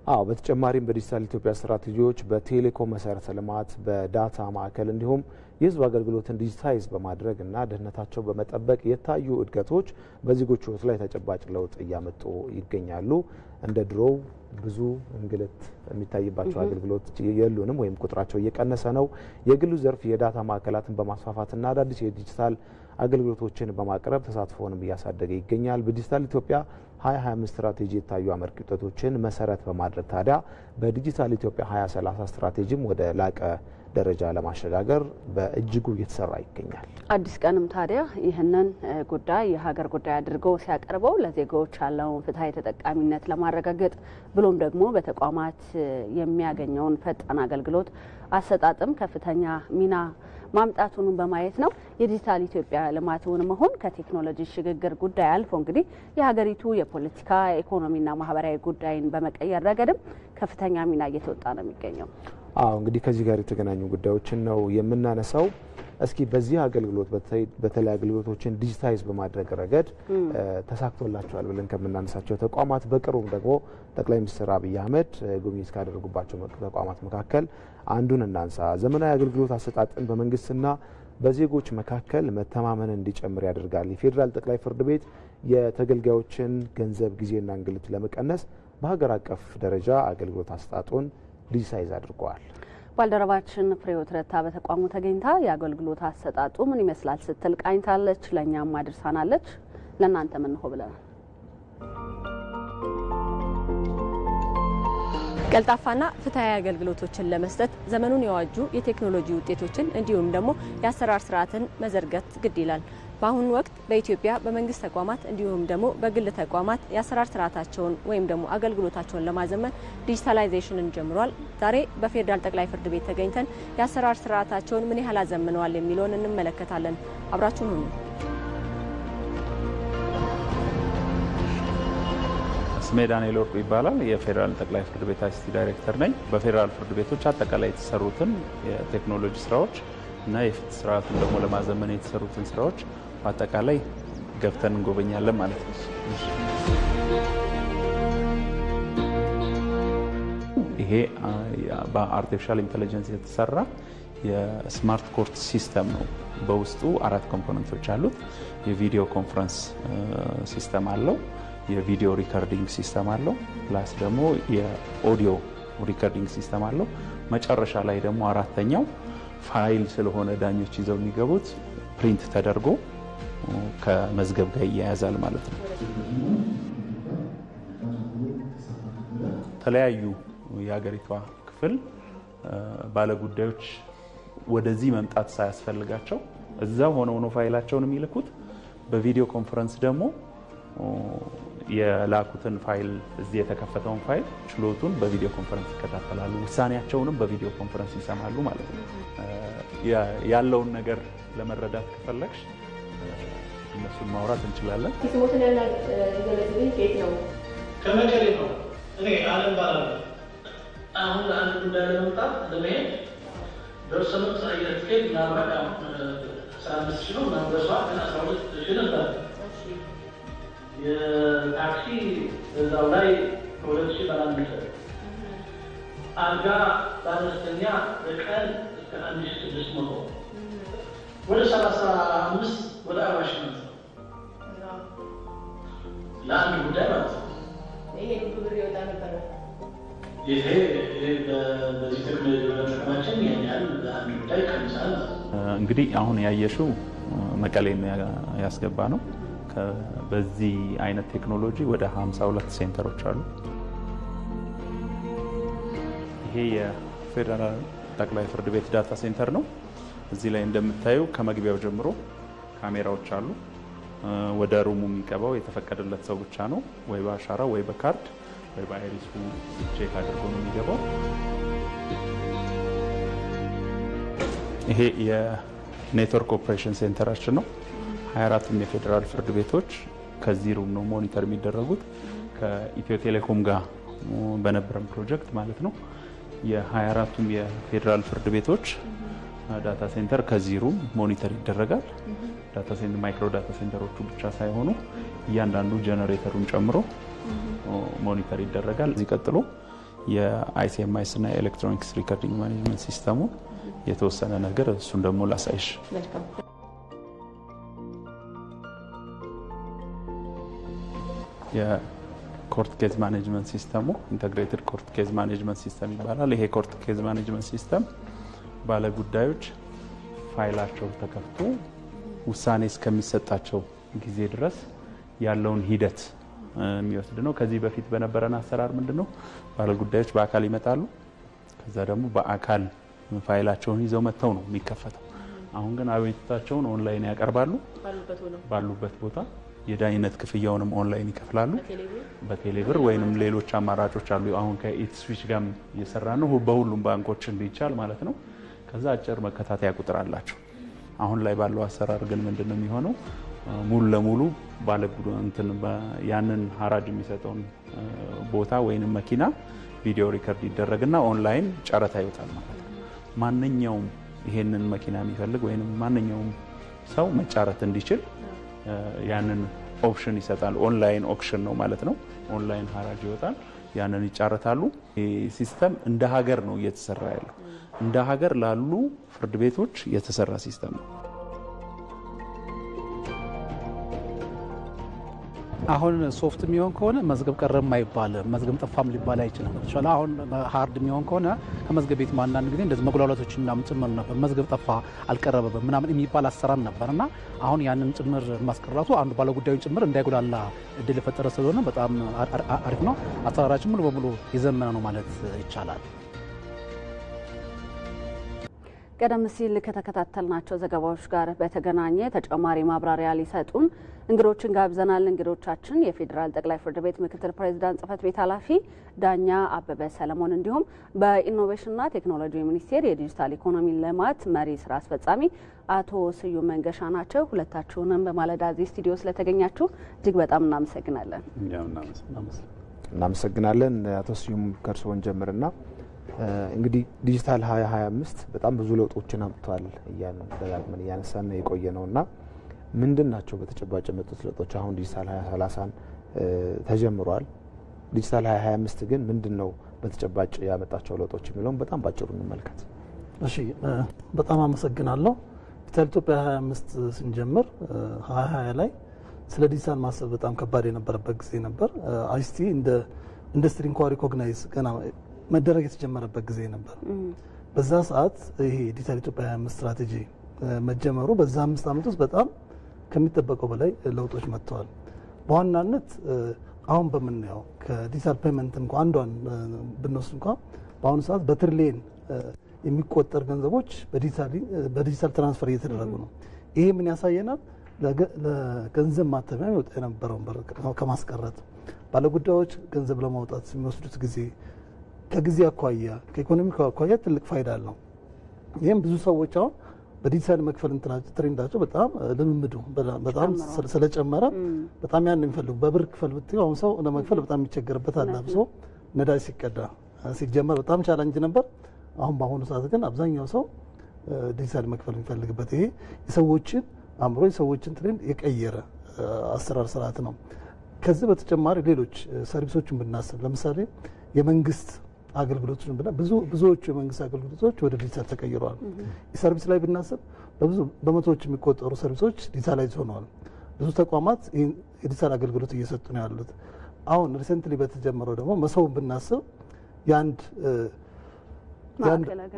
አዎ፣ በተጨማሪም በዲጂታል ኢትዮጵያ ስትራቴጂዎች በቴሌኮም መሰረተ ልማት፣ በዳታ ማዕከል እንዲሁም የሕዝብ አገልግሎትን digitize በማድረግ እና ደህንነታቸው በመጠበቅ የታዩ እድገቶች በዜጎች ሕይወት ላይ ተጨባጭ ለውጥ እያመጡ ይገኛሉ። እንደ ድሮው ብዙ እንግልት የሚታይባቸው አገልግሎት የሉንም ወይም ቁጥራቸው እየቀነሰ ነው። የግሉ ዘርፍ የዳታ ማዕከላትን በማስፋፋትና አዳዲስ የዲጂታል አገልግሎቶችን በማቅረብ ተሳትፎውንም እያሳደገ ይገኛል። በዲጂታል ኢትዮጵያ 2025 ስትራቴጂ የታዩ አመርቂ ውጤቶችን መሰረት በማድረግ ታዲያ በዲጂታል ኢትዮጵያ 2030 ስትራቴጂም ወደ ላቀ ደረጃ ለማሸጋገር በእጅጉ እየተሰራ ይገኛል። አዲስ ቀንም ታዲያ ይህንን ጉዳይ የሀገር ጉዳይ አድርጎ ሲያቀርበው ለዜጎች ያለውን ፍትሐዊ ተጠቃሚነት ለማረጋገጥ ብሎም ደግሞ በተቋማት የሚያገኘውን ፈጣን አገልግሎት አሰጣጥም ከፍተኛ ሚና ማምጣቱን በማየት ነው። የዲጂታል ኢትዮጵያ ልማትን መሆን ከቴክኖሎጂ ሽግግር ጉዳይ አልፎ እንግዲህ የሀገሪቱ የፖለቲካ፣ ኢኮኖሚና ማህበራዊ ጉዳይን በመቀየር ረገድም ከፍተኛ ሚና እየተወጣ ነው የሚገኘው። አዎ፣ እንግዲህ ከዚህ ጋር የተገናኙ ጉዳዮችን ነው የምናነሳው። እስኪ በዚህ አገልግሎት፣ በተለይ አገልግሎቶችን digitize በማድረግ ረገድ ተሳክቶላቸዋል ብለን ከምናነሳቸው ተቋማት፣ በቅርቡም ደግሞ ጠቅላይ ሚኒስትር አብይ አህመድ ጉብኝት ካደረጉባቸው ተቋማት መካከል አንዱን እናንሳ። ዘመናዊ አገልግሎት አሰጣጥን በመንግስትና በዜጎች መካከል መተማመን እንዲጨምር ያደርጋል። የፌዴራል ጠቅላይ ፍርድ ቤት የተገልጋዮችን ገንዘብ፣ ጊዜና እንግልት ለመቀነስ በሀገር አቀፍ ደረጃ አገልግሎት አሰጣጡን digitize አድርገዋል። ባልደረባችን ፍሬህይወት ረታ በተቋሙ ተገኝታ የአገልግሎት አሰጣጡ ምን ይመስላል ስትል ቃኝታለች። ለእኛም አድርሳናለች። ለእናንተም እንሆ ብለናል። ቀልጣፋና ፍትሐዊ አገልግሎቶችን ለመስጠት ዘመኑን የዋጁ የቴክኖሎጂ ውጤቶችን እንዲሁም ደግሞ የአሰራር ስርዓትን መዘርጋት ግድ ይላል። በአሁኑ ወቅት በኢትዮጵያ በመንግስት ተቋማት እንዲሁም ደግሞ በግል ተቋማት የአሰራር ስርዓታቸውን ወይም ደግሞ አገልግሎታቸውን ለማዘመን digitalization ን ጀምሯል። ዛሬ በፌዴራል ጠቅላይ ፍርድ ቤት ተገኝተን የአሰራር ስርዓታቸውን ምን ያህል አዘምነዋል የሚለውን እንመለከታለን። አብራችሁን ሁኑ። ስሜ ዳንኤል ወርቁ ይባላል። የፌዴራል ጠቅላይ ፍርድ ቤት ICT ዳይሬክተር ነኝ። በፌዴራል ፍርድ ቤቶች አጠቃላይ የተሰሩትን የቴክኖሎጂ ስራዎች እና የፍትህ ስርዓቱን ደግሞ ለማዘመን የተሰሩትን ስራዎች በአጠቃላይ ገብተን እንጎበኛለን ማለት ነው። ይሄ በ artificial intelligence የተሰራ የ smart court system ነው። በውስጡ አራት component ኦች አሉት። የ video conference system አለው። የ video recording system አለው። Plus ደግሞ የ audio recording system አለው። መጨረሻ ላይ ደግሞ አራተኛው ፋይል ስለሆነ ዳኞች ይዘው የሚገቡት print ተደርጎ ከመዝገብ ጋር ይያያዛል ማለት ነው። የተለያዩ የሀገሪቷ ክፍል ባለጉዳዮች ወደዚህ መምጣት ሳያስፈልጋቸው እዛው ሆነው ነው ፋይላቸውን የሚልኩት። በ video conference ደግሞ የላኩትን ፋይል፣ እዚህ የተከፈተውን ፋይል ችሎቱን በ video conference ይከታተላሉ። ውሳኔያቸውንም በ video conference ይሰማሉ ማለት ነው። ያለውን ነገር ለመረዳት ከፈለግሽ እነሱን ማውራት እንችላለን። ስሞትን ከየት ነው? ከመቀሌ ነው። እኔ አለም እባላለሁ። አሁን አንድ ጉዳይ ለመምጣት ለመሄድ ደርሶ መልስ አየር ትኬት ምናልባት አሁን 15,000 ነው ምናምን ደርሷል፣ ግን 12,000 ነበር። የታክሲ እዛው ላይ ከ2,000 ባላነሰ፣ አልጋ በአነስተኛ በቀን እስከ 1,600፣ ወደ 35 ወደ 40,000 ማለት ነው ለአንድ ጉዳይ ማለት ነው። ይሄ ሁሉ ብር ይወጣ ነበረ። ይሄ በዚህ ቴክኖሎጂ በመጠቀማችን ይህን ያህል ለአንድ ጉዳይ ቀንሳል ማለት ነው። እንግዲህ አሁን ያየሽው መቀሌን ያስገባ ነው። በዚህ አይነት ቴክኖሎጂ ወደ 52 center ኦች አሉ። ይሄ የፌዴራል ጠቅላይ ፍርድ ቤት data center ነው። እዚህ ላይ እንደምታዩ ከመግቢያው ጀምሮ ካሜራዎች አሉ። ወደ room ኡ የሚገባው የተፈቀደለት ሰው ብቻ ነው። ወይ በአሻራ ወይ በካርድ ወይ በ iris ኡ check አድርጎ ነው የሚገባው። ይሄ የ network operation center ኣችን ነው። 24ቱም የፌዴራል ፍርድ ቤቶች ከዚህ room ነው monitor የሚደረጉት። ከኢትዮ ቴሌኮም ጋር በነበረን ፕሮጀክት ማለት ነው። የ24ቱም የፌዴራል ፍርድ ቤቶች data center ከዚህ room monitor ይደረጋል። Data center፣ micro data center ኦቹ ብቻ ሳይሆኑ እያንዳንዱ ጀነሬተሩን ጨምሮ monitor ይደረጋል። እዚህ ቀጥሎ የ ICMIS እና የ electronics recording management system ኡ የተወሰነ ነገር እሱን ደግሞ ላሳይሽ። የ court case management system ኡ integrated court case management system ይባላል። ይሄ court case management system ባለጉዳዮች ፋይላቸው ተከፍቶ ውሳኔ እስከሚሰጣቸው ጊዜ ድረስ ያለውን ሂደት የሚወስድ ነው። ከዚህ በፊት በነበረን አሰራር ምንድን ነው፣ ባለጉዳዮች በአካል ይመጣሉ። ከዛ ደግሞ በአካል ፋይላቸውን ይዘው መጥተው ነው የሚከፈተው። አሁን ግን አቤቱታቸውን ኦንላይን ያቀርባሉ ባሉበት ቦታ፣ የዳኝነት ክፍያውንም ኦንላይን ይከፍላሉ በቴሌብር ወይንም ሌሎች አማራጮች አሉ። አሁን ከኢትስዊች ጋርም እየሰራ ነው፣ በሁሉም ባንኮች እንዲቻል ማለት ነው። ከዛ አጭር መከታተያ ቁጥር አላቸው። አሁን ላይ ባለው አሰራር ግን ምንድን ነው የሚሆነው? ሙሉ ለሙሉ እንትን ያንን ሀራጅ የሚሰጠውን ቦታ ወይንም መኪና video record ይደረግና ኦንላይን ጨረታ ይወጣል ማለት ነው። ማንኛውም ይሄንን መኪና የሚፈልግ ወይንም ማንኛውም ሰው መጫረት እንዲችል ያንን option ይሰጣል። Online auction ነው ማለት ነው። ኦንላይን ሀራጅ ይወጣል፣ ያንን ይጫረታሉ። System እንደ ሀገር ነው እየተሰራ ያለው። እንደ ሀገር ላሉ ፍርድ ቤቶች የተሰራ system ነው። አሁን soft የሚሆን ከሆነ መዝገብ ቀረም አይባልም፣ መዝገብ ጠፋም ሊባል አይችልም። አሁን hard የሚሆን ከሆነ ከመዝገብ ቤት አንዳንድ ጊዜ እንደዚህ መጉላላቶች ምናምን ጭምር ነበር፣ መዝገብ ጠፋ አልቀረበም ምናምን የሚባል አሰራር ነበር እና አሁን ያንን ጭምር ማስቀረቱ አንዱ ባለጉዳዩን ጭምር እንዳይጉላላ እድል የፈጠረ ስለሆነ በጣም አሪፍ ነው። አሰራራችን ሙሉ በሙሉ የዘመነ ነው ማለት ይቻላል። ቀደም ሲል ከተከታተልናቸው ዘገባዎች ጋር በተገናኘ ተጨማሪ ማብራሪያ ሊሰጡን እንግዶችን ጋብዘናል። እንግዶቻችን የፌዴራል ጠቅላይ ፍርድ ቤት ምክትል ፕሬዚዳንት ጽሕፈት ቤት ኃላፊ ዳኛ አበበ ሰለሞን እንዲሁም በኢኖቬሽንና ቴክኖሎጂ ሚኒስቴር የዲጂታል ኢኮኖሚ ልማት መሪ ስራ አስፈጻሚ አቶ ስዩም መንገሻ ናቸው። ሁለታችሁንም በማለዳ እዚህ ስቱዲዮ ስለተገኛችሁ እጅግ በጣም እናመሰግናለን። እናመሰግናለን። አቶ ስዩም ከእርስዎን ጀምርና እንግዲህ ዲጂታል 2025 በጣም ብዙ ለውጦችን አምጥቷል እያልን ደጋግመን እያነሳን የቆየ ነውና ምንድን ናቸው በተጨባጭ የመጡት ለውጦች? አሁን ዲጂታል 2030 ተጀምሯል። ዲጂታል 2025 ግን ምንድን ነው በተጨባጭ ያመጣቸው ለውጦች የሚለውን በጣም ባጭሩ እንመልከት። እሺ፣ በጣም አመሰግናለሁ። ዲጂታል ኢትዮጵያ 25 ስንጀምር 2020 ላይ ስለ ዲጂታል ማሰብ በጣም ከባድ የነበረበት ጊዜ ነበር። ICT እንደ ኢንዱስትሪ እንኳ recognize ገና መደረግ የተጀመረበት ጊዜ ነበር። በዛ ሰዓት ይሄ ዲጂታል ኢትዮጵያ 25 ስትራቴጂ መጀመሩ በዛ 5 ዓመት ውስጥ በጣም ከሚጠበቀው በላይ ለውጦች መጥተዋል። በዋናነት አሁን በምናየው ከ digital payment እንኳ አንዷን ብንወስድ እንኳ በአሁኑ ሰዓት በትሪሊየን የሚቆጠር ገንዘቦች በ digital transfer እየተደረጉ ነው። ይሄ ምን ያሳየናል? ለገንዘብ ማተሚያ የሚወጣ የነበረውን ብር ከማስቀረት፣ ባለጉዳዮች ገንዘብ ለማውጣት የሚወስዱት ጊዜ ከጊዜ አኳያ ከኢኮኖሚ አኳያ ትልቅ ፋይዳ አለው። ይህም ብዙ ሰዎች አሁን በዲጂታል መክፈል trend ኣቸው በጣም ልምምዱ በጣም ስለጨመረ በጣም ያን የሚፈልጉ፣ በብር ክፈል ብትይው አሁን ሰው ለመክፈል በጣም የሚቸገርበት አለ። አብሶ ነዳጅ ሲቀዳ ሲጀመር በጣም challenge ነበር። አሁን በአሁኑ ሰዓት ግን አብዛኛው ሰው ዲጂታል መክፈል የሚፈልግበት፣ ይሄ የሰዎችን አእምሮ የሰዎችን trend የቀየረ አሰራር ስርዓት ነው። ከዚህ በተጨማሪ ሌሎች service ኦችን ብናስብ፣ ለምሳሌ የመንግስት አገልግሎቶችን ብና ብዙ ብዙዎቹ የመንግስት አገልግሎቶች ወደ ዲጂታል ተቀይረዋል። Service ላይ ብናስብ በብዙ በመቶዎች የሚቆጠሩ service ኦች digitalize ሆነዋል። ብዙ ተቋማት የዲጂታል አገልግሎት እየሰጡ ነው ያሉት። አሁን recently በተጀመረው ደግሞ መሶብን ብናስብ፣ የአንድ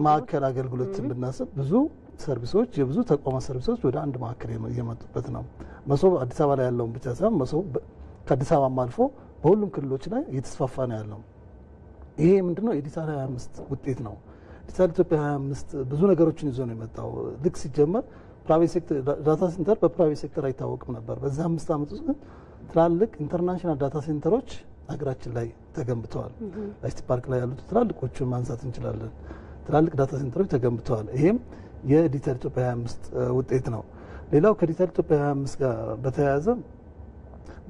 ማዕከል አገልግሎትን ብናስብ ብዙ service ኦች፣ የብዙ ተቋማት service ኦች ወደ አንድ ማዕከል እየመጡበት ነው። መሶብ አዲስ አበባ ላይ ያለውን ብቻ ሳይሆን መሶብ ከአዲስ አበባም አልፎ በሁሉም ክልሎች ላይ እየተስፋፋ ነው ያለው። ይሄ ምንድነው? የዲጂታል 25 ውጤት ነው። ዲጂታል ኢትዮጵያ 25 ብዙ ነገሮችን ይዞ ነው የመጣው። ልክ ሲጀመር private sector data center በ private sector አይታወቅም ነበር። በዚህ 5 ዓመት ውስጥ ግን ትላልቅ international data center ኦች ሀገራችን ላይ ተገንብተዋል። ICT park ላይ ያሉት ትላልቆቹን ማንሳት እንችላለን። ትላልቅ data center ኦች ተገንብተዋል። ይሄም የዲጂታል ኢትዮጵያ 25 ውጤት ነው። ሌላው ከዲጂታል ኢትዮጵያ 25 ጋር በተያያዘ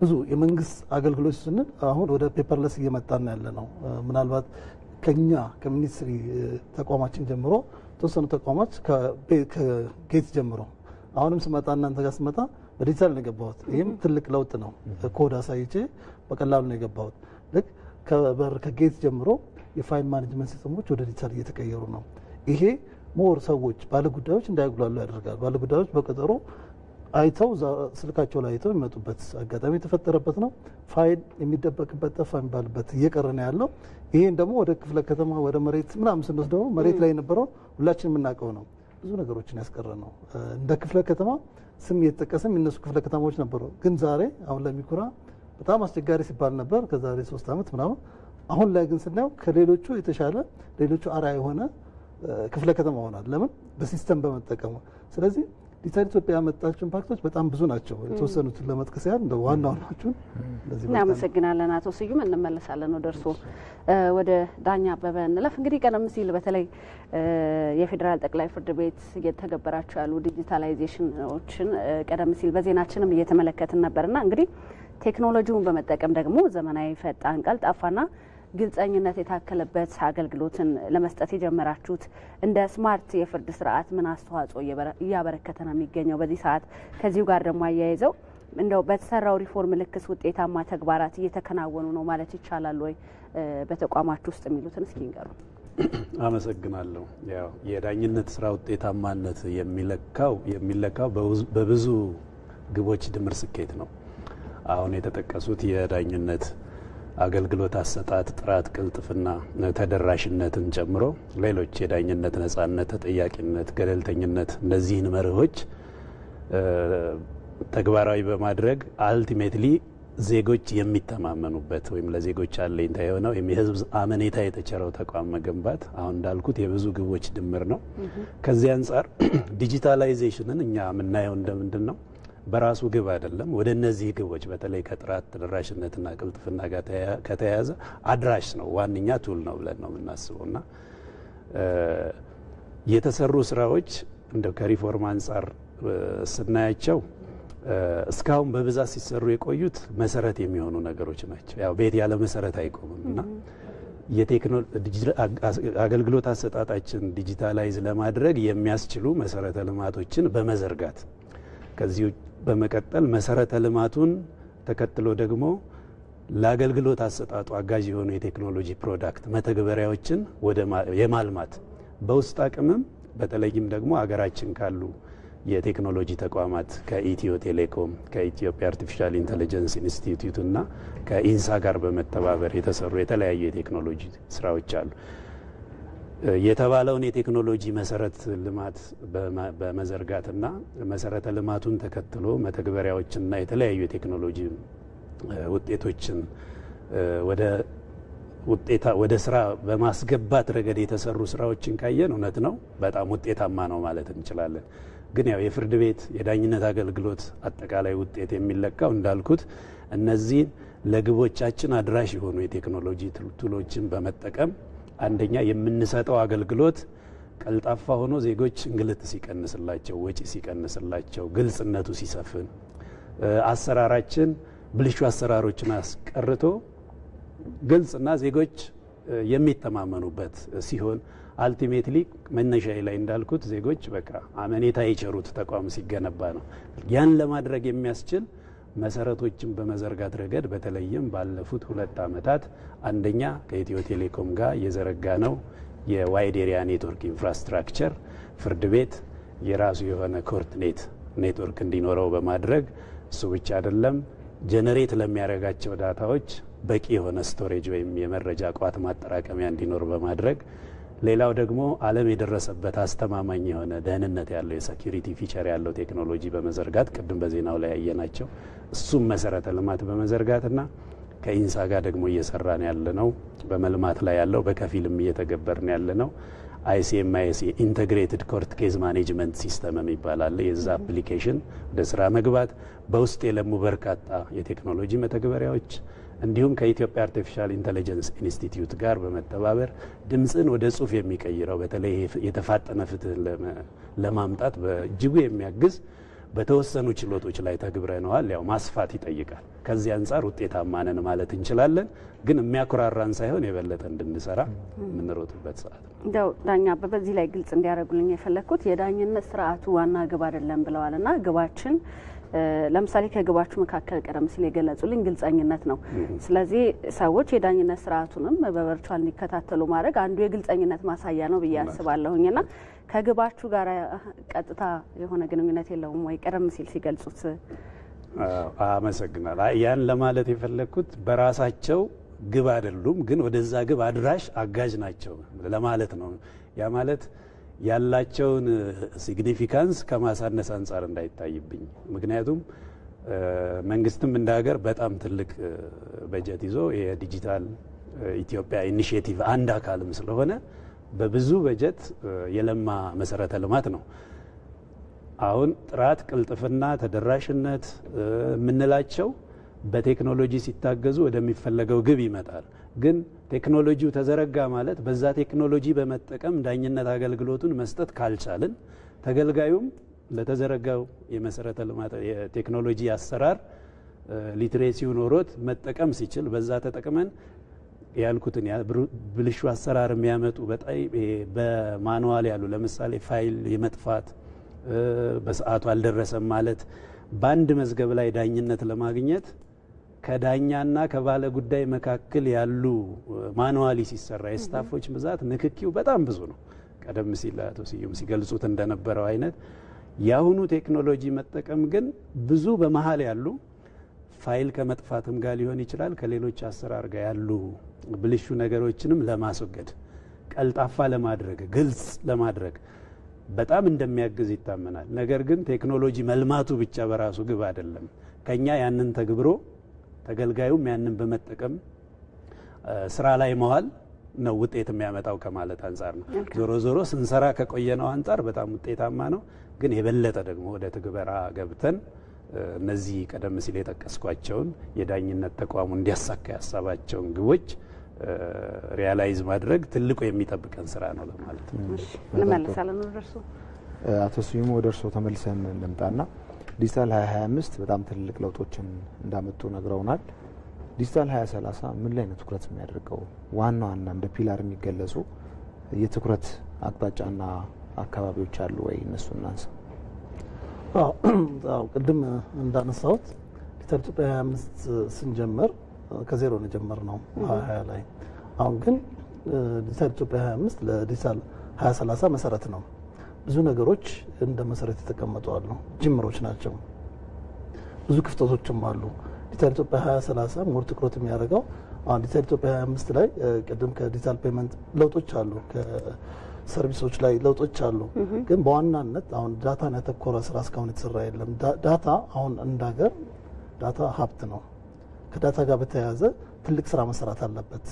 ብዙ የመንግስት አገልግሎት ስንል አሁን ወደ paperless እየመጣን ያለ ነው። ምናልባት ከኛ ከ ministry ተቋማችን ጀምሮ የተወሰኑ ተቋማት ከ gate ጀምሮ አሁንም ስመጣ እናንተ ጋር ስመጣ በዲጂታል ነው የገባሁት። ይህም ትልቅ ለውጥ ነው። ኮድ አሳይቼ በቀላሉ ነው የገባሁት። ልክ ከበር ከ gate ጀምሮ የ file management system ኦች ወደ ዲጂታል እየተቀየሩ ነው። ይሄ more ሰዎች ባለጉዳዮች እንዳይጉላሉ ያደርጋል። ባለጉዳዮች በቀጠሮ አይተው ስልካቸው ላይ አይተው የሚመጡበት አጋጣሚ የተፈጠረበት ነው። ፋይል የሚደበቅበት፣ ጠፋ የሚባልበት እየቀረ ነው ያለው። ይሄን ደግሞ ወደ ክፍለ ከተማ፣ ወደ መሬት ምናምን ስንወስድ ደግሞ መሬት ላይ የነበረው ሁላችን የምናውቀው ነው። ብዙ ነገሮችን ያስቀረ ነው። እንደ ክፍለ ከተማ ስም እየተጠቀሰ የሚነሱ ክፍለ ከተማዎች ነበሩ። ግን ዛሬ አሁን ለሚ ኩራ በጣም አስቸጋሪ ሲባል ነበር ከዛሬ 3 ዓመት ምናምን። አሁን ላይ ግን ስናየው ከሌሎቹ የተሻለ፣ ሌሎቹ አርአያ የሆነ ክፍለ ከተማ ሆናል። ለምን? በ system በመጠቀሙ። ስለዚህ ዲጂታል ኢትዮጵያ ያመጣቸው impact ኦች በጣም ብዙ ናቸው። የተወሰኑትን ለመጥቀስ ያህል እንደ ዋና ዋናዎቹን እንደዚህ። እናመሰግናለን አቶ ስዩም። እንመለሳለን ወደ እርስዎ። ወደ ዳኛ አበበ እንለፍ። እንግዲህ ቀደም ሲል በተለይ የፌዴራል ጠቅላይ ፍርድ ቤት እየተገበራቸው ያሉ digitalization ኦችን ቀደም ሲል በዜናችንም እየተመለከትን ነበርና እንግዲህ ቴክኖሎጂውን በመጠቀም ደግሞ ዘመናዊ፣ ፈጣን፣ ቀልጣፋና ግልጸኝነት የታከለበት አገልግሎትን ለመስጠት የጀመራችሁት እንደ smart የፍርድ ስርዓት ምን አስተዋጽኦ እያበረከተ ነው የሚገኘው በዚህ ሰዓት? ከዚሁ ጋር ደግሞ አያይዘው እንደው በተሰራው ሪፎርም ልክስ ውጤታማ ተግባራት እየተከናወኑ ነው ማለት ይቻላል ወይ በተቋማችሁ ውስጥ የሚሉትን እስኪ ይንገሩ። አመሰግናለሁ። ያው የዳኝነት ስራ ውጤታማነት የሚለካው በብዙ ግቦች ድምር ስኬት ነው። አሁን የተጠቀሱት የዳኝነት አገልግሎት አሰጣጥ ጥራት፣ ቅልጥፍና፣ ተደራሽነትን ጨምሮ ሌሎች የዳኝነት ነጻነት፣ ተጠያቂነት፣ ገለልተኝነት፣ እነዚህን መርሆች ተግባራዊ በማድረግ ultimately ዜጎች የሚተማመኑበት ወይም ለዜጎች አለኝታ የሆነው ወይም የሕዝብ አመኔታ የተቸረው ተቋም መገንባት አሁን እንዳልኩት የብዙ ግቦች ድምር ነው። ከዚህ አንጻር digitalization ን እኛ የምናየው እንደምንድን ነው? በራሱ ግብ አይደለም። ወደ እነዚህ ግቦች በተለይ ከጥራት፣ ተደራሽነትና ቅልጥፍና ጋር ከተያያዘ አድራሽ ነው፣ ዋነኛ tool ነው ብለን ነው የምናስበው። እና የተሰሩ ስራዎች እንደው ከሪፎርም አንጻር ስናያቸው እስካሁን በብዛት ሲሰሩ የቆዩት መሰረት የሚሆኑ ነገሮች ናቸው። ያው ቤት ያለ መሰረት አይቆምም እና አገልግሎት አሰጣጣችን digitalize ለማድረግ የሚያስችሉ መሰረተ ልማቶችን በመዘርጋት፣ ከዚሁ በመቀጠል መሰረተ ልማቱን ተከትሎ ደግሞ ለአገልግሎት አሰጣጡ አጋዥ የሆኑ የቴክኖሎጂ product መተግበሪያዎችን ወደ የማልማት፣ በውስጥ አቅምም በተለይም ደግሞ አገራችን ካሉ የቴክኖሎጂ ተቋማት ከኢትዮ ቴሌኮም፣ ከኢትዮጵያ Artificial Intelligence Institute እና ከኢንሳ ጋር በመተባበር የተሰሩ የተለያዩ የቴክኖሎጂ ስራዎች አሉ። የተባለውን የቴክኖሎጂ መሰረት ልማት በመዘርጋትና መሰረተ ልማቱን ተከትሎ መተግበሪያዎችና የተለያዩ የቴክኖሎጂ ውጤቶችን ወደ ስራ በማስገባት ረገድ የተሰሩ ስራዎችን ካየን እውነት ነው በጣም ውጤታማ ነው ማለት እንችላለን። ግን ያው የፍርድ ቤት የዳኝነት አገልግሎት አጠቃላይ ውጤት የሚለካው እንዳልኩት እነዚህን ለግቦቻችን አድራሽ የሆኑ የቴክኖሎጂ tool ኦችን በመጠቀም አንደኛ የምንሰጠው አገልግሎት ቀልጣፋ ሆኖ ዜጎች እንግልት ሲቀንስላቸው፣ ወጪ ሲቀንስላቸው፣ ግልጽነቱ ሲሰፍን፣ አሰራራችን ብልሹ አሰራሮችን አስቀርቶ ግልጽና ዜጎች የሚተማመኑበት ሲሆን፣ ultimately መነሻዬ ላይ እንዳልኩት ዜጎች በቃ አመኔታ የቸሩት ተቋም ሲገነባ ነው። ያን ለማድረግ የሚያስችል መሰረቶችን በመዘርጋት ረገድ በተለይም ባለፉት 2 ዓመታት አንደኛ ከኢትዮ ቴሌኮም ጋር የዘረጋነው የ wide area network infrastructure ፍርድ ቤት የራሱ የሆነ court net network እንዲኖረው በማድረግ፣ እሱ ብቻ አይደለም፣ generate ለሚያደርጋቸው data ዎች በቂ የሆነ storage ወይም የመረጃ ቋት ማጠራቀሚያ እንዲኖር በማድረግ፣ ሌላው ደግሞ ዓለም የደረሰበት አስተማማኝ የሆነ ደህንነት ያለው የ security feature ያለው ቴክኖሎጂ በመዘርጋት፣ ቅድም በዜናው ላይ ያየናቸው እሱም መሰረተ ልማት በመዘርጋትና ከኢንሳ ጋር ደግሞ እየሰራን ያለ ነው፣ በመልማት ላይ ያለው፣ በከፊልም እየተገበርን ያለ ነው ICMIS integrated court case management system የሚባል አለ። የዛ application ወደ ስራ መግባት፣ በውስጥ የለሙ በርካታ የቴክኖሎጂ መተግበሪያዎች፣ እንዲሁም ከኢትዮጵያ Artificial Intelligence Institute ጋር በመተባበር ድምፅን ወደ ጽሁፍ የሚቀይረው በተለይ የተፋጠነ ፍትህን ለማምጣት በእጅጉ የሚያግዝ በተወሰኑ ችሎቶች ላይ ተግብረነዋል። ያው ማስፋት ይጠይቃል። ከዚህ አንጻር ውጤታማ ነን ማለት እንችላለን። ግን የሚያኩራራን ሳይሆን የበለጠ እንድንሰራ የምንሮጥበት ሰዓት ነው። እንደው ዳኛ በዚህ ላይ ግልጽ እንዲያደርጉልኝ የፈለግኩት የዳኝነት ስርዓቱ ዋና ግብ አይደለም ብለዋል እና ግባችን ለምሳሌ ከግባችሁ መካከል ቀደም ሲል የገለጹልኝ ግልጸኝነት ነው። ስለዚህ ሰዎች የዳኝነት ስርዓቱንም በ virtual እንዲከታተሉ ማድረግ አንዱ የግልጸኝነት ማሳያ ነው ብዬ አስባለሁኝና ከግባችሁ ጋር ቀጥታ የሆነ ግንኙነት የለውም ወይ? ቀደም ሲል ሲገልጹት። አመሰግናል። ያን ለማለት የፈለግኩት በራሳቸው ግብ አይደሉም፣ ግን ወደዛ ግብ አድራሽ አጋዥ ናቸው ለማለት ነው። ያ ማለት ያላቸውን significance ከማሳነስ አንጻር እንዳይታይብኝ። ምክንያቱም መንግስትም እንደ ሀገር በጣም ትልቅ በጀት ይዞ የዲጂታል ኢትዮጵያ initiative አንድ አካልም ስለሆነ በብዙ በጀት የለማ መሰረተ ልማት ነው። አሁን ጥራት፣ ቅልጥፍና፣ ተደራሽነት የምንላቸው በቴክኖሎጂ ሲታገዙ ወደሚፈለገው ግብ ይመጣል። ግን ቴክኖሎጂው ተዘረጋ ማለት በዛ ቴክኖሎጂ በመጠቀም ዳኝነት አገልግሎቱን መስጠት ካልቻልን፣ ተገልጋዩም ለተዘረጋው የመሰረተ ልማት የቴክኖሎጂ አሰራር literacy ው ኖሮት መጠቀም ሲችል፣ በዛ ተጠቅመን ያልኩትን ብልሹ አሰራር የሚያመጡ በጣም በ manual ያሉ፣ ለምሳሌ ፋይል የመጥፋት፣ በሰዓቱ አልደረሰም ማለት፣ በአንድ መዝገብ ላይ ዳኝነት ለማግኘት ከዳኛና ከባለ ጉዳይ መካከል ያሉ manually ሲሰራ የ staff ኦች ብዛት ንክኪው በጣም ብዙ ነው። ቀደም ሲል አቶ ስዩም ሲገልጹት እንደነበረው አይነት የአሁኑ ቴክኖሎጂ መጠቀም ግን ብዙ በመሀል ያሉ ፋይል ከመጥፋትም ጋር ሊሆን ይችላል፣ ከሌሎች አሰራር ጋር ያሉ ብልሹ ነገሮችንም ለማስወገድ፣ ቀልጣፋ ለማድረግ፣ ግልጽ ለማድረግ በጣም እንደሚያግዝ ይታመናል። ነገር ግን ቴክኖሎጂ መልማቱ ብቻ በራሱ ግብ አይደለም። ከኛ ያንን ተግብሮ ተገልጋዩም ያንን በመጠቀም ስራ ላይ መዋል ነው ውጤት የሚያመጣው ከማለት አንጻር ነው። ዞሮ ዞሮ ስንሰራ ከቆየነው አንጻር በጣም ውጤታማ ነው። ግን የበለጠ ደግሞ ወደ ትግበራ ገብተን እነዚህ ቀደም ሲል የጠቀስኳቸውን የዳኝነት ተቋሙ እንዲያሳካ ያሳባቸውን ግቦች realize ማድረግ ትልቁ የሚጠብቀን ስራ ነው ለማለት ነው። እንመለሳለን ወደ እርሱ። አቶ ስዩም፣ ወደ እርስዎ ተመልሰን እንምጣና ዲጂታል 2025 በጣም ትልልቅ ለውጦችን እንዳመጡ ነግረውናል። ዲጂታል 2030 ምን ላይ ነው ትኩረት የሚያደርገው? ዋና ዋና እንደ pillar የሚገለጹ የትኩረት አቅጣጫና አካባቢዎች አሉ ወይ? እነሱ እናንሳ። አዎ፣ ቅድም እንዳነሳሁት ዲጂታል ኢትዮጵያ 25 ስንጀምር ከዜሮ ነው የጀመርነው 2020 ላይ። አሁን ግን ዲጂታል ኢትዮጵያ 25 ለዲጂታል 2030 መሰረት ነው። ብዙ ነገሮች እንደ መሰረት የተቀመጡ አሉ፣ ጅምሮች ናቸው። ብዙ ክፍተቶችም አሉ። ዲጂታል ኢትዮጵያ 2030 more ትኩረት የሚያደርገው አሁን ዲጂታል ኢትዮጵያ 25 ላይ ቅድም ከ digital payment ለውጦች አሉ፣ ከ service ኦች ላይ ለውጦች አሉ። ግን በዋናነት አሁን data ን ያተኮረ ስራ እስካሁን የተሰራ የለም። Data አሁን እንደ ሀገር data ሀብት ነው። ከ data ጋር በተያያዘ ትልቅ ስራ መሰራት አለበት።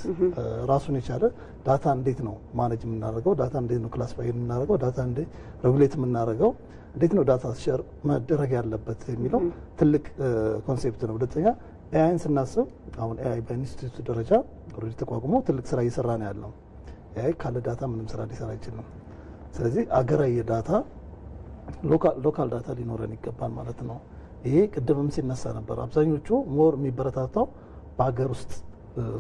ራሱን የቻለ data እንዴት ነው manage የምናደርገው፣ data እንዴት ነው classify የምናደርገው፣ data እንዴት regulate የምናደርገው፣ እንዴት ነው data share መደረግ ያለበት የሚለው ትልቅ concept ነው። ሁለተኛ AI ን ስናስብ አሁን AI በኢንስቲትዩት ደረጃ already ተቋቁሞ ትልቅ ስራ እየሰራ ነው ያለው። AI ካለ data ምንም ስራ ሊሰራ አይችልም። ስለዚህ አገራዊ የ data local data ሊኖረን ይገባል ማለት ነው። ይሄ ቅድምም ሲነሳ ነበር። አብዛኞቹ more የሚበረታታው በሀገር ውስጥ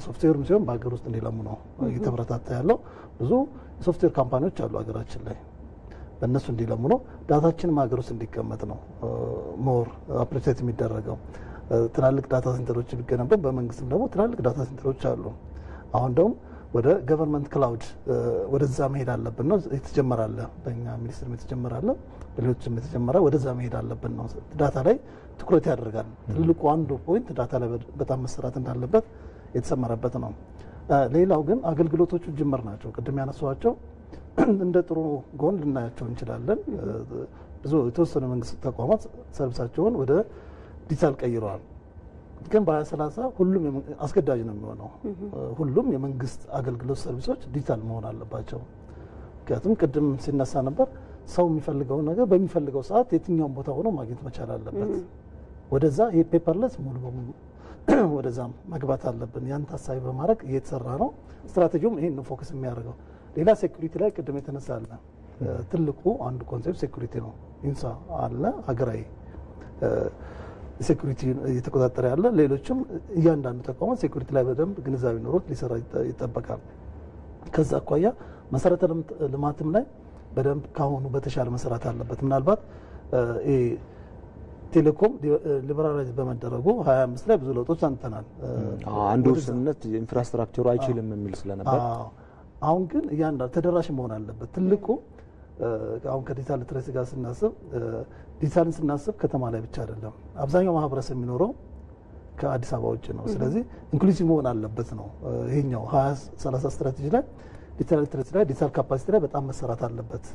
ሶፍትዌርም ሲሆን በሀገር ውስጥ እንዲለሙ ነው እየተበረታታ ያለው። ብዙ የ software company ዎች አሉ ሀገራችን ላይ፣ በእነሱ እንዲለሙ ነው። Data ችንም ሀገር ውስጥ እንዲቀመጥ ነው more appreciate የሚደረገው። ትላልቅ data center ኦች ቢገነቡ፣ በመንግስትም ደግሞ ትላልቅ data center ኦች አሉ። አሁን ደግሞ ወደ government cloud ወደዛ መሄድ አለብን ነው። የተጀመረ አለ፣ በእኛ ሚኒስትርም የተጀመረ አለ፣ በሌሎችም የተጀመረ፣ ወደዛ መሄድ አለብን ነው። Data ላይ ትኩረት ያደርጋል። ትልቁ አንዱ point data ላይ በጣም መሰራት እንዳለበት የተሰመረበት ነው። ሌላው ግን አገልግሎቶቹ ጅምር ናቸው። ቅድም ያነሷቸው እንደ ጥሩ ጎን ልናያቸው እንችላለን። ብዙ የተወሰኑ መንግስት ተቋማት service ኣቸውን ወደ ዲጂታል ቀይረዋል። ግን በ2030 ሁሉም አስገዳጅ ነው የሚሆነው። ሁሉም የመንግስት አገልግሎት service ኦች ዲጂታል መሆን አለባቸው። ምክንያቱም ቅድም ሲነሳ ነበር፣ ሰው የሚፈልገውን ነገር በሚፈልገው ሰዓት የትኛውን ቦታ ሆኖ ማግኘት መቻል አለበት። ወደዛ ይሄ paperless ሙሉ በሙሉ ወደዛ መግባት አለብን። ያን ታሳቢ በማድረግ እየተሰራ ነው። ስትራቴጂውም ይሄን ነው focus የሚያደርገው። ሌላ security ላይ ቅድም የተነሳ አለ። ትልቁ አንዱ concept security ነው። ኢንሳ አለ፣ ሀገራዊ security እየተቆጣጠረ ያለ፣ ሌሎችም እያንዳንዱ ተቋማት security ላይ በደንብ ግንዛቤ ኖሮት ሊሰራ ይጠበቃል። ከዛ አኳያ መሰረተ ልማትም ላይ በደንብ ካሁኑ በተሻለ መሰራት አለበት። ምናልባት ቴሌኮም liberalize በመደረጉ 25 ላይ ብዙ ለውጦች አምጥተናል። አንዱ ውስንነት infrastructure ኡ አይችልም የሚል ስለነበር፣ አሁን ግን እያንዳንዱ ተደራሽ መሆን አለበት። ትልቁ አሁን ከ digital literacy ጋር ስናስብ፣ ዲጂታልን ስናስብ ከተማ ላይ ብቻ አይደለም። አብዛኛው ማህበረሰብ የሚኖረው ከአዲስ አበባ ውጭ ነው። ስለዚህ inclusive መሆን አለበት ነው። ይሄኛው 2030 ስትራቴጂ ላይ digital literacy ላይ፣ digital capacity ላይ በጣም መሰራት አለበት።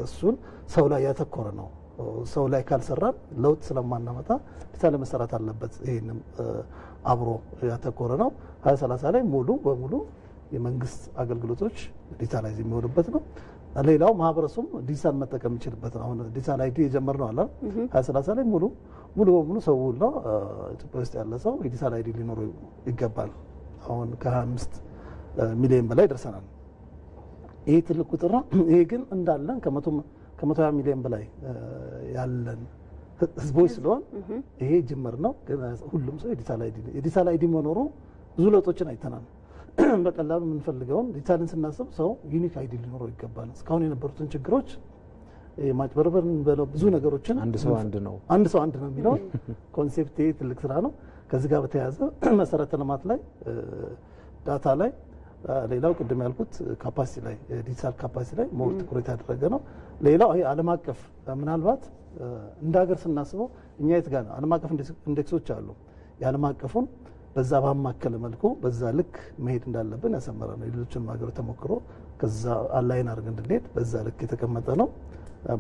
እሱን ሰው ላይ ያተኮረ ነው። ሰው ላይ ካልሰራን ለውጥ ስለማናመጣ ዲጂታል መሰራት አለበት። ይሄንም አብሮ ያተኮረ ነው። 2030 ላይ ሙሉ በሙሉ የመንግስት አገልግሎቶች digitalize የሚሆኑበት ነው። ሌላው ማህበረሰቡም ዲጂታል መጠቀም የሚችልበት ነው። አሁን digital ID የጀመርነው አለ። 2030 ላይ ሙሉ በሙሉ ሰው ሁሉ፣ ኢትዮጵያ ውስጥ ያለ ሰው የ digital ID ሊኖረው ይገባል። አሁን ከ25 ሚሊዮን በላይ ደርሰናል። ይሄ ትልቅ ቁጥር ነው። ይሄ ግን እንዳለን ከ120 ሚሊዮን በላይ ያለን ህዝቦች ስለሆን ይሄ ጅምር ነው። ግን ሁሉም ሰው የ digital ID መኖሩ ብዙ ለውጦችን አይተናል። በቀላሉ የምንፈልገውን ዲጂታልን ስናስብ ሰው unique ID ሊኖረው ይገባል። እስካሁን የነበሩትን ችግሮች ማጭበርበር በለው ብዙ ነገሮችን አንድ ሰው አንድ ነው፣ አንድ ሰው አንድ ነው የሚለውን concept ይሄ ትልቅ ስራ ነው። ከዚህ ጋር በተያያዘ መሰረተ ልማት ላይ፣ data ላይ፣ ሌላው ቅድም ያልኩት capacity ላይ፣ digital capacity ላይ more ትኩረት ያደረገ ነው። ሌላው ይሄ ዓለም አቀፍ፣ ምናልባት እንደ ሀገር ስናስበው እኛ የት ጋር ነው? ዓለም አቀፍ index ኦች አሉ። የዓለም አቀፉን በዛ ባማከለ መልኩ በዛ ልክ መሄድ እንዳለብን ያሰመረ ነው። የሌሎችን ሀገሮች ተሞክሮ ከዛ align አድርገን እንድንሄድ በዛ ልክ የተቀመጠ ነው።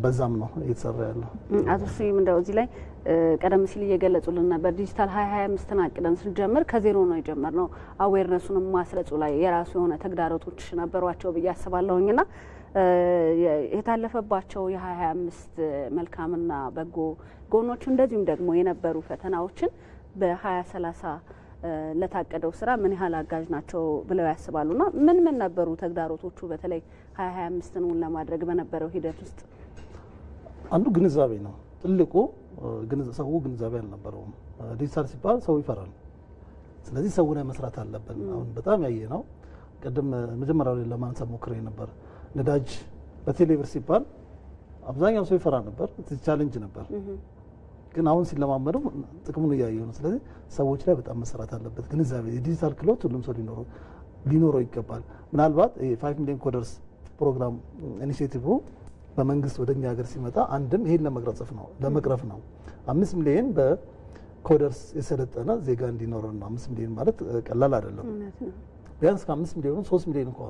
በዛም ነው እየተሰራ ያለው። አቶ ስዩም፣ እንደው እዚህ ላይ ቀደም ሲል እየገለጹልን ነበር። ዲጂታል 2025ን አቅደን ስንጀምር ከዜሮ ነው የጀመርነው። Awareness ኡንም ማስረጹ ላይ የራሱ የሆነ ተግዳሮቶች ነበሯቸው ብዬ አስባለሁኝ ና የታለፈባቸው የ2025 መልካምና በጎ ጎኖች እንደዚሁም ደግሞ የነበሩ ፈተናዎችን በ2030 ለታቀደው ስራ ምን ያህል አጋዥ ናቸው ብለው ያስባሉና ምን ምን ነበሩ ተግዳሮቶቹ በተለይ 2025ን እውን ለማድረግ በነበረው ሂደት ውስጥ? አንዱ ግንዛቤ ነው። ትልቁ ሰው ግንዛቤ አልነበረውም። ዲጂታል ሲባል ሰው ይፈራል። ስለዚህ ሰው ላይ መስራት አለብን። አሁን በጣም ያየ ነው። ቅድም መጀመሪያው ላይ ለማንሳት ሞክሬ ነበር። ነዳጅ በቴሌብር ሲባል አብዛኛው ሰው ይፈራ ነበር። Challenge ነበር። ግን አሁን ሲለማመዱ ጥቅሙን እያየሁ ነው። ስለዚህ ሰዎች ላይ በጣም መሰራት አለበት። ግንዛቤ፣ የዲጂታል ክህሎት ሁሉም ሰው ሊኖረው ይገባል። ምናልባት 5 million coders program initiative በመንግስት ወደ እኛ ሀገር ሲመጣ አንድም ይሄን ለመቅረፍ ነው። 5 ሚሊዮን በ coders የሰለጠነ ዜጋ እንዲኖረን ነው። 5 ሚሊዮን ማለት ቀላል አይደለም። ቢያንስ ከ5 ሚሊዮኑ 3 ሚሊዮን እንኳ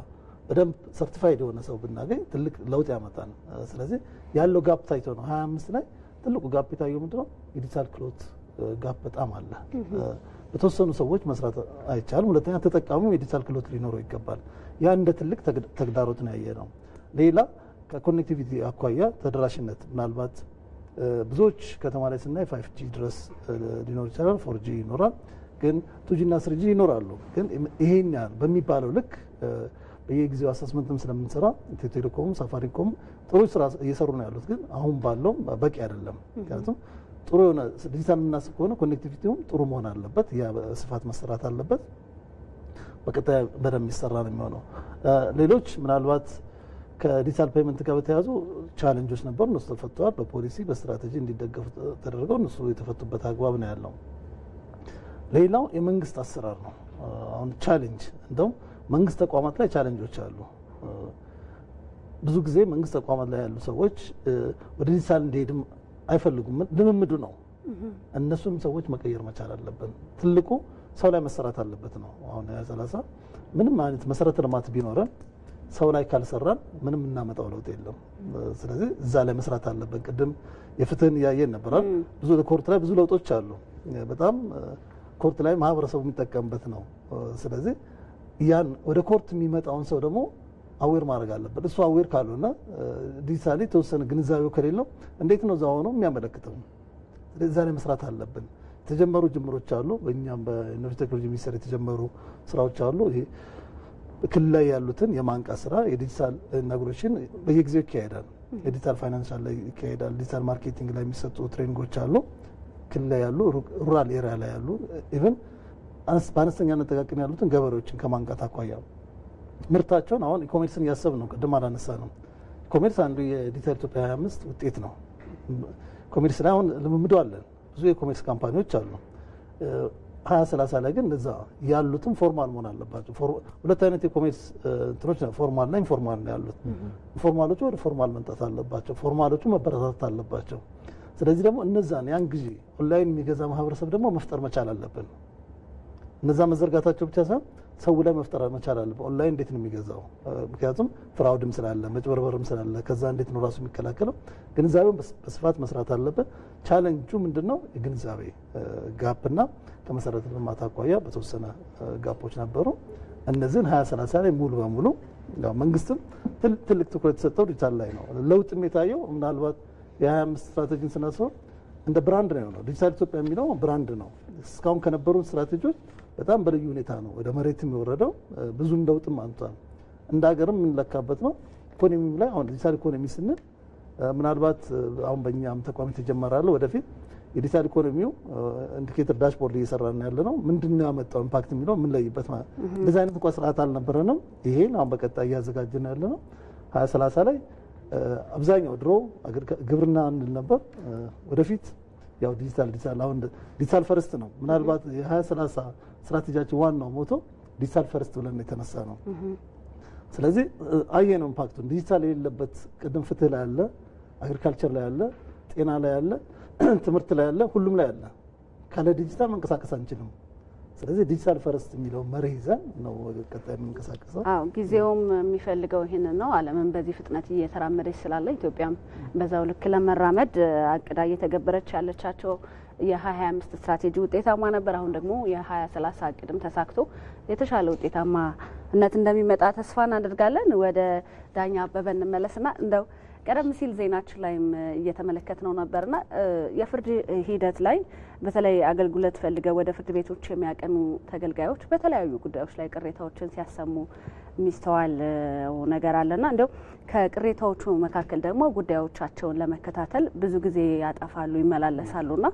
በደንብ certified የሆነ ሰው ብናገኝ ትልቅ ለውጥ ያመጣል። ስለዚህ ያለው gap ታይቶ ነው። 25 ላይ ትልቁ gap የታየው ምንድነው? የዲጂታል ክህሎት gap በጣም አለ። በተወሰኑ ሰዎች መስራት አይቻልም። ሁለተኛ ተጠቃሚው የዲጂታል ክህሎት ሊኖረው ይገባል። ያ እንደ ትልቅ ተግዳሮት ነው ያየ ነው። ሌላ ከ connectivity አኳያ ተደራሽነት፣ ምናልባት ብዙዎች ከተማ ላይ ስናይ 5G ድረስ ሊኖር ይችላል፣ 4G ይኖራል፣ ግን 2G እና 3G ይኖራሉ። ግን ይሄን ያህል በሚባለው ልክ በየጊዜው assessment ም ስለምንሰራ ኢትዮ ቴሌኮም፣ ሳፋሪኮም ጥሩ ስራ እየሰሩ ነው ያሉት። ግን አሁን ባለው በቂ አይደለም። ምክንያቱም ጥሩ የሆነ ዲጂታል የምናስብ ከሆነ connectivity ውም ጥሩ መሆን አለበት። ያ በስፋት መሰራት አለበት። በቀጣይ በደንብ የሚሰራ ነው የሚሆነው። ሌሎች ምናልባት ከ digital payment ጋር በተያያዙ challenge ኦች ነበሩ። እነሱ ተፈተዋል። በፖሊሲ በስትራቴጂ እንዲደገፉ ተደርገው እነሱ የተፈቱበት አግባብ ነው ያለው። ሌላው የመንግስት አሰራር ነው። አሁን challenge እንደውም መንግስት ተቋማት ላይ challenge ኦች አሉ። ብዙ ጊዜ መንግስት ተቋማት ላይ ያሉ ሰዎች ወደ ዲጂታል እንዲሄድም አይፈልጉም። ልምምዱ ነው። እነሱም ሰዎች መቀየር መቻል አለብን። ትልቁ ሰው ላይ መሰራት አለበት ነው። አሁን 2030 ምንም አይነት መሰረተ ልማት ቢኖረን ሰው ላይ ካልሰራን ምንም እናመጣው ለውጥ የለም። ስለዚህ እዛ ላይ መስራት አለብን። ቅድም የፍትህን እያየን ነበራል። ብዙ court ላይ ብዙ ለውጦች አሉ። በጣም court ላይ ማህበረሰቡ የሚጠቀምበት ነው። ስለዚህ ያን ወደ court የሚመጣውን ሰው ደግሞ aware ማድረግ አለበት። እሱ aware ካልሆነ፣ digitally የተወሰነ ግንዛቤው ከሌለው እንዴት ነው እዛ ሆኖ የሚያመለክተው? ስለዚህ እዛ ላይ መስራት አለብን። የተጀመሩ ጅምሮች አሉ። በእኛም በኢኖቬሽን ቴክኖሎጂ ሚኒስቴር የተጀመሩ ስራዎች አሉ። ይሄ ክልል ላይ ያሉትን የማንቃት ስራ፣ የዲጂታል ነገሮችን በየጊዜው ይካሄዳል። የ digital financial ላይ ይካሄዳል። Digital marketing ላይ የሚሰጡ training ኦች አሉ። ክልል ላይ ያሉ፣ rural area ላይ ያሉ፣ even በአነስተኛነት ጥቃቅን ያሉትን ገበሬዎችን ከማንቃት አኳያ ምርታቸውን አሁን e-commerce ን እያሰብን ነው። ቅድም አላነሳ ነው። E-commerce አንዱ የዲጂታል ኢትዮጵያ 25 ውጤት ነው። E-commerce ላይ አሁን ልምምዱ አለን። ብዙ የ e-commerce company ዎች አሉ። 2030 ላይ ግን እነዛ ያሉትም formal መሆን አለባቸው። ሁለት አይነት የ e-commerce እንትኖች ነው፣ formal እና informal ነው ያሉት። Informal ኦቹ ወደ formal መምጣት አለባቸው። Formal ኦቹ መበረታታት አለባቸው። ስለዚህ ደግሞ እነዛን ያን ጊዜ ኦንላይን የሚገዛ ማህበረሰብ ደግሞ መፍጠር መቻል አለብን። እነዛ መዘርጋታቸው ብቻ ሳይሆን ሰው ላይ መፍጠር መቻል አለብን። ኦንላይን እንዴት ነው የሚገዛው? ምክንያቱም fraud ም ስላለ፣ መጭበርበርም ስላለ፣ ከዛ እንዴት ነው ራሱ የሚከላከለው? ግንዛቤውን በስፋት መስራት አለብን። ቻለንጁ ምንድነው? የግንዛቤ gap ና ከመሰረተ ልማት አኳያ በተወሰነ gap ኦች ነበሩ። እነዚህን 2030 ላይ ሙሉ በሙሉ መንግስትም ትልቅ ትኩረት የተሰጠው ዲጂታል ላይ ነው። ለውጥም የታየው ምናልባት የ25 ስትራቴጂን ስናስበው እንደ brand ነው የሆነው። ዲጂታል ኢትዮጵያ የሚለው brand ነው። እስካሁን ከነበሩ ስትራቴጂዎች በጣም በልዩ ሁኔታ ነው ወደ መሬትም የወረደው፣ ብዙም ለውጥም አምጥቷል። እንደ ሀገርም የምንለካበት ነው። ኢኮኖሚም ላይ አሁን ዲጂታል ኢኮኖሚ ስንል ምናልባት አሁን በእኛም ተቋም የተጀመረ አለ። ወደፊት የዲጂታል ኢኮኖሚው indicator dashboard እየሰራን ያለ ነው። ምንድን ነው ያመጣው impact የሚለው የምንለይበት ማለት እንደዚህ አይነት እንኳ ስርዓት አልነበረንም። ይሄን አሁን በቀጣይ እያዘጋጀን ያለ ነው። 2030 ላይ አብዛኛው ድሮ ግብርና እንል ነበር። ወደፊት ያው ዲጂታል ዲጂታል አሁን digital first ነው። ምናልባት የ2030 ስትራቴጂያችን ዋናው motto digital first ብለን የተነሳ ነው። ስለዚህ አየነው impact ኡን። ዲጂታል የሌለበት ቅድም ፍትህ ላይ አለ፣ agriculture ላይ አለ፣ ጤና ላይ አለ፣ ትምህርት ላይ አለ፣ ሁሉም ላይ አለ። ካለ ዲጂታል መንቀሳቀስ አንችልም። ስለዚህ digital first የሚለው መርህ ይዘን ነው ቀጣይ የምንቀሳቀሰው። አዎ፣ ጊዜውም የሚፈልገው ይህንን ነው። ዓለምም በዚህ ፍጥነት እየተራመደች ስላለ ኢትዮጵያም በዛው ልክ ለመራመድ አቅዳ እየተገበረች ያለቻቸው የ2025 ስትራቴጂ ውጤታማ ነበር። አሁን ደግሞ የ2030 እቅድም ተሳክቶ የተሻለ ውጤታማነት እንደሚመጣ ተስፋ እናደርጋለን። ወደ ዳኛ አበበ እንመለስና እንደው ቀደም ሲል ዜናችን ላይም እየተመለከት ነው ነበርና የፍርድ ሂደት ላይ በተለይ አገልግሎት ፈልገው ወደ ፍርድ ቤቶች የሚያቀኑ ተገልጋዮች በተለያዩ ጉዳዮች ላይ ቅሬታዎችን ሲያሰሙ የሚስተዋል ነገር አለና እንደው ከቅሬታዎቹ መካከል ደግሞ ጉዳዮቻቸውን ለመከታተል ብዙ ጊዜ ያጠፋሉ፣ ይመላለሳሉና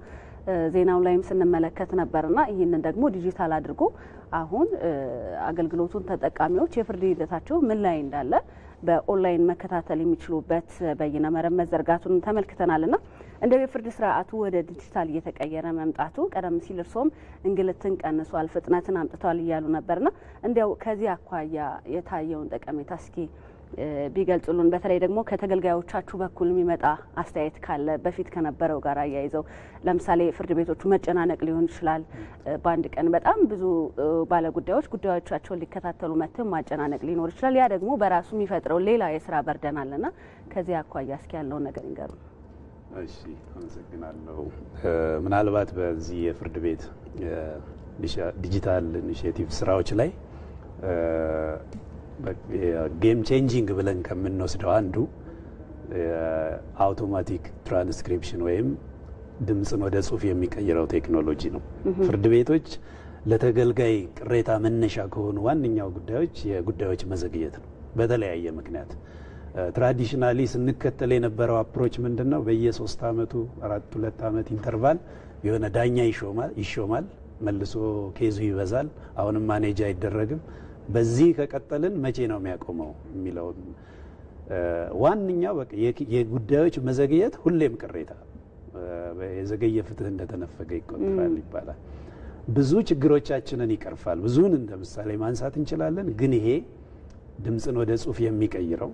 ዜናው ላይም ስንመለከት ነበርና ይህንን ደግሞ ዲጂታል አድርጎ አሁን አገልግሎቱን ተጠቃሚዎች የፍርድ ሂደታቸው ምን ላይ እንዳለ በኦንላይን መከታተል የሚችሉበት በይነ መረብ መዘርጋቱን ተመልክተናልና እንደው የፍርድ ስርዓቱ ወደ ዲጂታል እየተቀየረ መምጣቱ ቀደም ሲል እርስዎም እንግልትን ቀንሷል፣ ፍጥነትን አምጥቷል እያሉ ነበርና እንዲያው ከዚህ አኳያ የታየውን ጠቀሜታ እስኪ ቢገልጹልን። በተለይ ደግሞ ከተገልጋዮቻችሁ በኩል የሚመጣ አስተያየት ካለ በፊት ከነበረው ጋር አያይዘው፣ ለምሳሌ ፍርድ ቤቶቹ መጨናነቅ ሊሆን ይችላል። በአንድ ቀን በጣም ብዙ ባለጉዳዮች ጉዳዮቻቸውን ሊከታተሉ መጥተው ማጨናነቅ ሊኖር ይችላል። ያ ደግሞ በራሱ የሚፈጥረው ሌላ የስራ burden አለና ከዚህ አኳያ እስኪ ያለውን ነገር ይንገሩ። እሺ፣ አመሰግናለሁ። ምናልባት በዚህ የፍርድ ቤት ዲጂታል initiative ስራዎች ላይ game changing ብለን ከምንወስደው አንዱ አውቶማቲክ ትራንስክሪፕሽን ወይም ድምፅን ወደ ጽሁፍ የሚቀይረው ቴክኖሎጂ ነው። ፍርድ ቤቶች ለተገልጋይ ቅሬታ መነሻ ከሆኑ ዋነኛው ጉዳዮች የጉዳዮች መዘግየት ነው። በተለያየ ምክንያት traditionally ስንከተል የነበረው approach ምንድን ነው? በየ3 ዓመቱ 4 2 ዓመት interval የሆነ ዳኛ ይሾማል፣ መልሶ case ኡ ይበዛል፣ አሁንም manage አይደረግም። በዚህ ከቀጠልን መቼ ነው የሚያቆመው የሚለው ዋነኛው በቃ የጉዳዮች መዘግየት ሁሌም ቅሬታ፣ የዘገየ ፍትህ እንደተነፈገ ይቆጠራል ይባላል። ብዙ ችግሮቻችንን ይቀርፋል። ብዙውን እንደ ምሳሌ ማንሳት እንችላለን። ግን ይሄ ድምፅን ወደ ጽሁፍ የሚቀይረው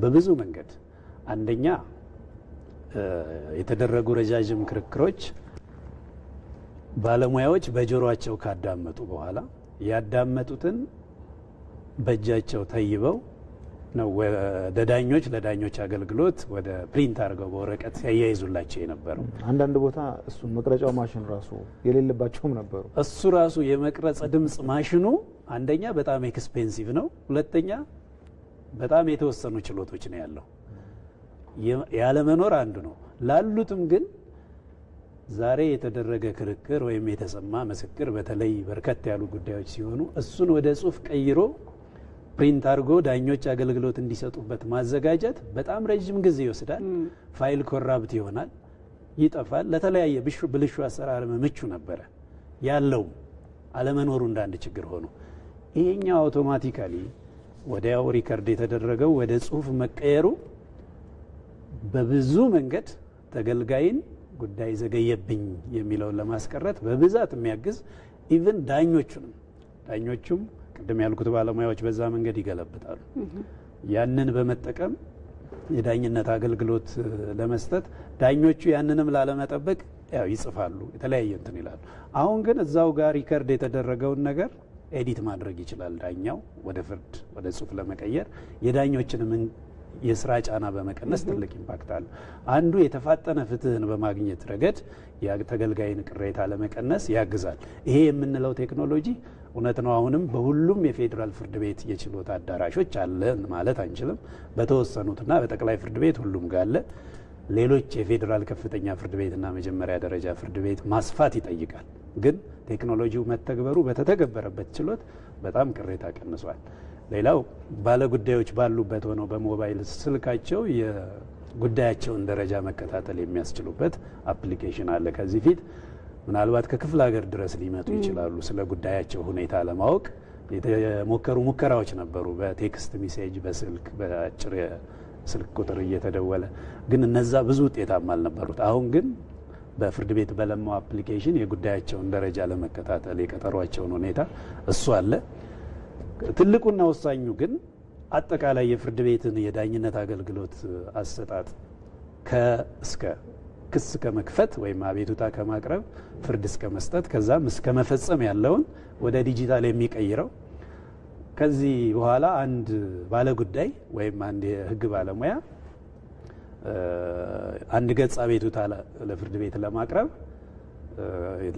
በብዙ መንገድ አንደኛ የተደረጉ ረጃጅም ክርክሮች ባለሙያዎች በጆሮአቸው ካዳመጡ በኋላ ያዳመጡትን በእጃቸው ተይበው ነው ወደ ዳኞች ለዳኞች አገልግሎት ወደ print አድርገው በወረቀት ሲያያይዙላቸው የነበረው። አንዳንድ ቦታ እሱን መቅረጫው ማሽን ራሱ የሌለባቸውም ነበሩ። እሱ ራሱ የመቅረጸ ድምፅ ማሽኑ አንደኛ በጣም expensive ነው፣ ሁለተኛ በጣም የተወሰኑ ችሎቶች ነው ያለው። ያለመኖር አንዱ ነው። ላሉትም ግን ዛሬ የተደረገ ክርክር ወይም የተሰማ ምስክር በተለይ በርከት ያሉ ጉዳዮች ሲሆኑ እሱን ወደ ጽሁፍ ቀይሮ print አድርጎ ዳኞች አገልግሎት እንዲሰጡበት ማዘጋጀት በጣም ረጅም ጊዜ ይወስዳል። ፋይል corrupt ይሆናል፣ ይጠፋል። ለተለያየ ብልሹ አሰራር ምቹ ነበረ ያለውም አለመኖሩ እንደ አንድ ችግር ሆኖ ይሄኛው automatically ወዲያው record የተደረገው ወደ ጽሁፍ መቀየሩ በብዙ መንገድ ተገልጋይን ጉዳይ ዘገየብኝ የሚለውን ለማስቀረት በብዛት የሚያግዝ፣ even ዳኞቹንም፣ ዳኞቹም ቅድም ያልኩት ባለሙያዎች በዛ መንገድ ይገለብጣሉ። ያንን በመጠቀም የዳኝነት አገልግሎት ለመስጠት ዳኞቹ ያንንም ላለመጠበቅ ያው ይጽፋሉ፣ የተለያየ እንትን ይላሉ። አሁን ግን እዛው ጋር record የተደረገውን ነገር edit ማድረግ ይችላል ዳኛው፣ ወደ ፍርድ ወደ ጽሁፍ ለመቀየር የዳኞችንም የስራ ጫና በመቀነስ ትልቅ impact አለ። አንዱ የተፋጠነ ፍትህን በማግኘት ረገድ የተገልጋይን ቅሬታ ለመቀነስ ያግዛል። ይሄ የምንለው ቴክኖሎጂ እውነት ነው። አሁንም በሁሉም የፌዴራል ፍርድ ቤት የችሎት አዳራሾች አለ ማለት አንችልም። በተወሰኑትና በጠቅላይ ፍርድ ቤት ሁሉም ጋር አለ። ሌሎች የፌዴራል ከፍተኛ ፍርድ ቤትና መጀመሪያ ደረጃ ፍርድ ቤት ማስፋት ይጠይቃል። ግን ቴክኖሎጂው መተግበሩ በተተገበረበት ችሎት በጣም ቅሬታ ቀንሷል። ሌላው ባለጉዳዮች ባሉበት ሆነው በሞባይል ስልካቸው የጉዳያቸውን ደረጃ መከታተል የሚያስችሉበት application አለ። ከዚህ ፊት ምናልባት ከክፍለ ሀገር ድረስ ሊመጡ ይችላሉ። ስለ ጉዳያቸው ሁኔታ ለማወቅ የተሞከሩ ሙከራዎች ነበሩ። በ text message፣ በስልክ፣ በአጭር ስልክ ቁጥር እየተደወለ፣ ግን እነዛ ብዙ ውጤታማ አልነበሩት። አሁን ግን በፍርድ ቤት በለማው application የጉዳያቸውን ደረጃ ለመከታተል፣ የቀጠሯቸውን ሁኔታ እሱ አለ። ትልቁና ወሳኙ ግን አጠቃላይ የፍርድ ቤትን የዳኝነት አገልግሎት አሰጣጥ ከእስከ ክስ ከመክፈት ወይም አቤቱታ ከማቅረብ፣ ፍርድ እስከ መስጠት፣ ከዛም እስከ መፈጸም ያለውን ወደ ዲጂታል የሚቀይረው፣ ከዚህ በኋላ አንድ ባለጉዳይ ወይም አንድ የሕግ ባለሙያ አንድ ገጽ አቤቱታ ለፍርድ ቤት ለማቅረብ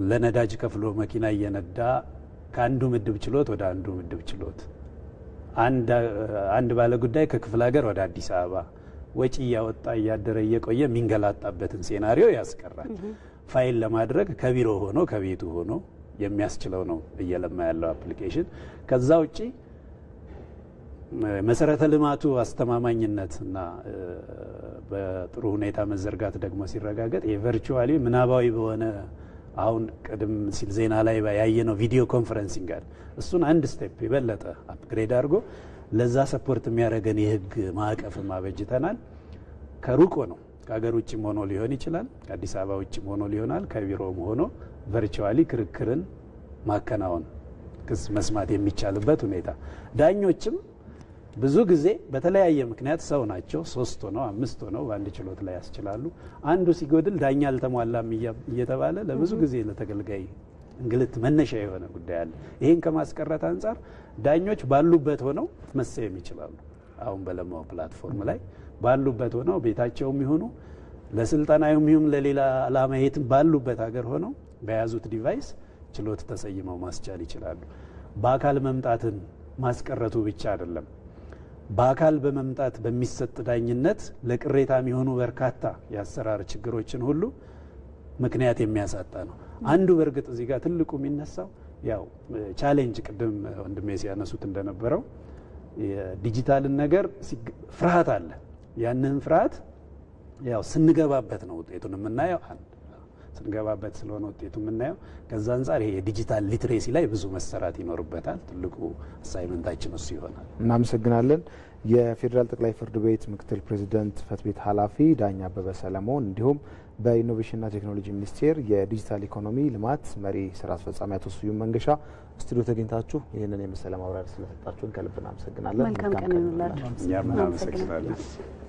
ለነዳጅ ከፍሎ መኪና እየነዳ ከአንዱ ምድብ ችሎት ወደ አንዱ ምድብ ችሎት፣ አንድ ባለጉዳይ ከክፍለ ሀገር ወደ አዲስ አበባ ወጪ እያወጣ እያደረ እየቆየ የሚንገላጣበትን scenario ያስቀራል። ፋይል ለማድረግ ከቢሮ ሆኖ፣ ከቤቱ ሆኖ የሚያስችለው ነው እየለማ ያለው application። ከዛ ውጪ መሰረተ ልማቱ አስተማማኝነት እና በጥሩ ሁኔታ መዘርጋት ደግሞ ሲረጋገጥ የ virtually ምናባዊ በሆነ፣ አሁን ቅድም ሲል ዜና ላይ ያየነው video conferencing አለ። እሱን አንድ step የበለጠ upgrade አድርጎ ለዛ support የሚያደርገን የህግ ማዕቀፍም አበጅተናል። ከሩቅ ሆኖ፣ ከሀገር ውጭም ሆኖ ሊሆን ይችላል፣ ከአዲስ አበባ ውጭም ሆኖ ሊሆናል፣ ከቢሮም ሆኖ virtually ክርክርን ማከናወን፣ ክስ መስማት የሚቻልበት ሁኔታ፣ ዳኞችም ብዙ ጊዜ በተለያየ ምክንያት ሰው ናቸው። ሶስት ሆነው፣ አምስት ሆነው በአንድ ችሎት ላይ ያስችላሉ። አንዱ ሲጎድል ዳኛ አልተሟላም እየተባለ ለብዙ ጊዜ ለተገልጋይ እንግልት መነሻ የሆነ ጉዳይ አለ። ይህን ከማስቀረት አንጻር ዳኞች ባሉበት ሆነው መሰየም ይችላሉ። አሁን በለማው platform ላይ ባሉበት ሆነው፣ ቤታቸውም ይሁኑ፣ ለስልጠና ይሁን ለሌላ ዓላማ የትም ባሉበት ሀገር ሆነው በያዙት device ችሎት ተሰይመው ማስቻል ይችላሉ። በአካል መምጣትን ማስቀረቱ ብቻ አይደለም። በአካል በመምጣት በሚሰጥ ዳኝነት ለቅሬታ የሚሆኑ በርካታ የአሰራር ችግሮችን ሁሉ ምክንያት የሚያሳጣ ነው። አንዱ በእርግጥ እዚህ ጋር ትልቁ የሚነሳው ያው challenge ቅድም ወንድሜ ሲያነሱት እንደነበረው የዲጂታልን ነገር ፍርሃት አለ። ያንን ፍርሃት ያው ስንገባበት ነው ውጤቱን የምናየው። አንድ ስንገባበት ስለሆነ ውጤቱ የምናየው፣ ከዛ አንጻር ይሄ የ digital literacy ላይ ብዙ መሰራት ይኖርበታል። ትልቁ assignment ኣችን እሱ ይሆናል። እናመሰግናለን። የፌዴራል ጠቅላይ ፍርድ ቤት ምክትል ፕሬዚደንት ጽሕፈት ቤት ኃላፊ ዳኛ አበበ ሰለሞን፣ እንዲሁም በኢኖቬሽንና ቴክኖሎጂ ሚኒስቴር የዲጂታል ኢኮኖሚ ልማት መሪ ስራ አስፈጻሚ አቶ ስዩም መንገሻ፣ ስቱዲዮ ተገኝታችሁ ይህንን የመሰለ ማብራሪያ ስለሰጣችሁን ከልብ እናመሰግናለን። መልካም ቀን ይሁንላችሁ። እኛም እናመሰግናለን።